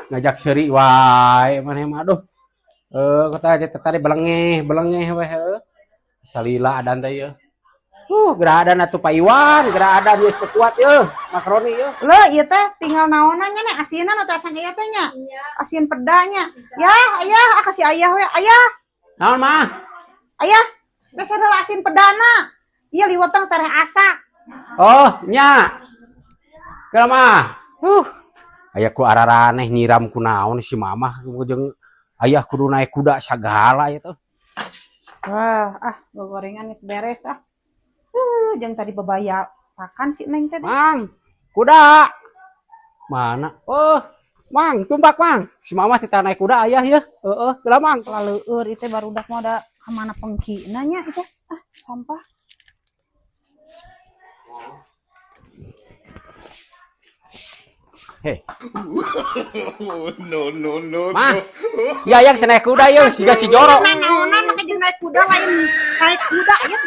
Ngajak seuri wae maneh mah, aduh. Kata aja tadi belengeh, belengeh we heuh. Salila adan teh ieu. Geura adan atuh, Pak Iwan, geura adan geus teu kuat yeuh, makaroni yeuh. Leuh, ieu teh tinggal naonan nya, Nek, asinan atau acan ieu teh nya? Asin pedanya. Ya, ayah, ah kasih ayah we. Ayah, Naon, Mah? Ayah, meser heula asin pedana. Ieu liweteng tereh asak. Oh, nya. Geura, Mah. Aya ku araraneh nyiram ku naon si Mamah jeung ayah kudu naik kuda sagala ieu tuh. Wah, ah, gorengan geus beres ah. Jeung tadi bebaya makan si Neng teh. Mang, kuda. Mana? Oh, Mang, tumpak, Mang. Si Mamah tita naik kuda ayah ya. Heeh, geura, Mang. Laleueur ieu teh barudak mah da kamana pengkina nya ieu teh. Ah, sampah. Hei, No, no, no, Mah. no. Ya yang naik kuda ya, siga si Joro. Nah, naonan make jeung naik kuda, lain naik kuda ya.